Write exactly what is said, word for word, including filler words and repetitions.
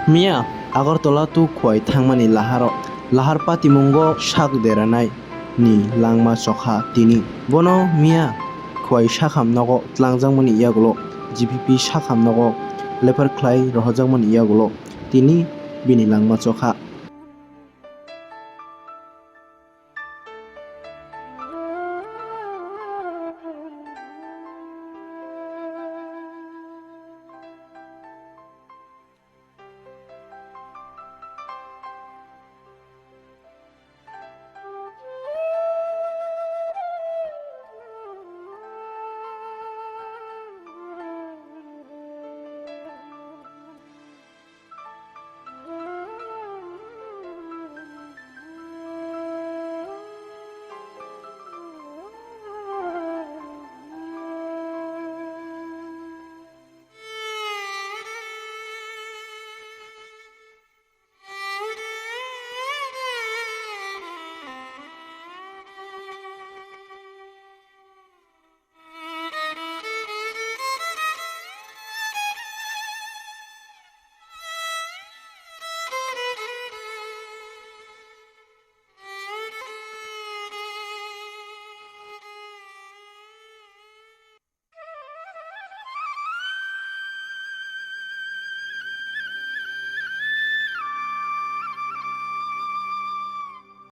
Miya Agartala to Khowai thangmani laharo lahar patimungo sak deranai ni langma chokha tini. Bono miya Khowai sakham nogo tlangjakmani yagulo G P P sakham nogo leper khlai rohorjakmani yagulo tini bini langma chokha.